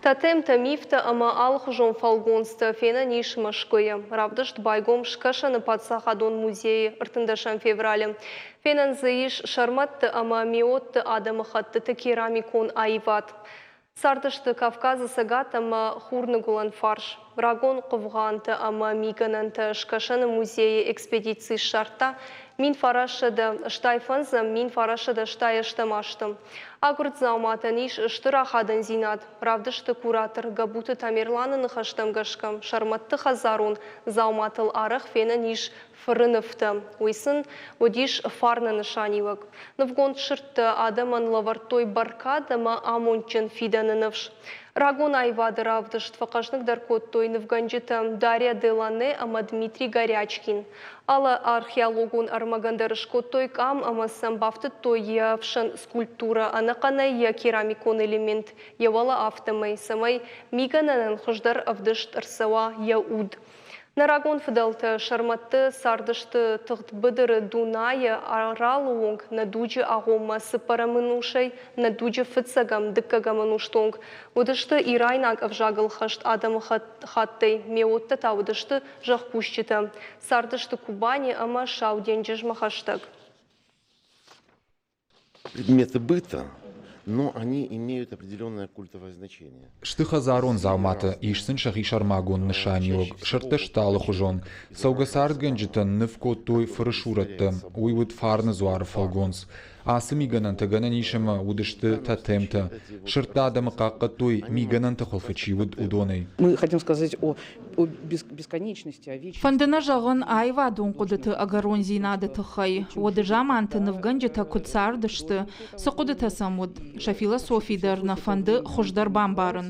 Тотемтӕ, мифтӕ ӕмӕ алыхуызон фӕлгонцтӕ фенӕн ис Мӕскуыйы. Равдыст байгом Скӕсӕны паддзахадон музейы 13 февралы. Фенӕн дзы ис сӕрмӕтты ӕмӕ меотты адӕмыхӕттыты керамикон аивад. Цардысты Кавказы цӕгат ӕмӕ хурныгуылӕн фарс. Рагон хъуывгъантӕ ӕмӕ мигӕнӕнтӕ Скӕсӕны музейы экспедици ссардта 1985, 1988 азты. Агуырд дзауматӕн ис стыр ахадындзинад. Равдысты куратор Габуты Тамерланы ныхӕстӕм гӕсгӕ, сӕрмӕтты хӕдзарон дзауматыл арӕх фенӕн ис фыры нывтӕ. Уый сын уыдис фарны нысаниуӕг. Нывгонд сырдтӕ адӕмӕн лӕвӕрдтой бӕркад ӕмӕ амондджын фидӕны ныфс. Рагон аивады равдыст фӕхъӕзныгдӕр кодтой нывгӕнджытӕ Дарья Делане ӕмӕ Дмитрий Горячкин. Алы археологон ӕрмӕгӕн дӕр скодтой къам ӕмӕ сӕм бафтыдтой йӕ ӕфсӕн скульптурӕ, ӕнӕхъӕнӕй йӕ керамикон элемент йӕ уӕлӕ афтӕмӕй, цӕмӕй мигӕнӕнӕн хуыздӕр ӕвдыст ӕрцӕуа йӕ уд. Нӕ рагон фыдӕлтӕ сӕрмӕтты цардысты тыгъд быдыры Дунайы Аралы онг нӕ дуджы агъоммӕ цыппӕрӕм ӕнусӕй нӕ дуджы фыццӕгӕм, дыккӕгӕм ӕнусты онг уыдысты ирайнаг ӕвзагыл хӕст адӕмыхаттӕй, меоттӕ та уыдысты зӕхкусджытӕ. Цардысты Кубани ӕмӕ Сау денджызмӕ хӕстӕг. Предметы быта, но они имеют определенное культовое значение. Сты хӕдзарон дзауматӕ, ис сын сӕхи сӕрмагонд нысаниуӕг, сырдтӕ сты алыхуызон. Цӕугӕцардгӕнджытӕн ныв кодтой фыры сурӕттӕ, уый уыд фарны дзуары фӕлгонц. Ацы мигӕнӕнтӕ гӕнӕн ис ӕмӕ уыдысты тотемтӕ. Сырдтӕ адӕмы хъахъхъӕдтой, мигӕнӕнты хуылфы чи уыд, уыдонӕй. Мы хотим сказать о бесконечности, о вечности. Фӕнды нӕ зӕгъын аивадон хъуыдыты ӕгӕрондзинады тыххӕй, уӕды заманты нывгӕнджытӕ куыд цардысты, цы хъуыдытӕ сӕм уыд, сӕ философи дӕр нӕ фӕнды хуыздӕр бамбарын.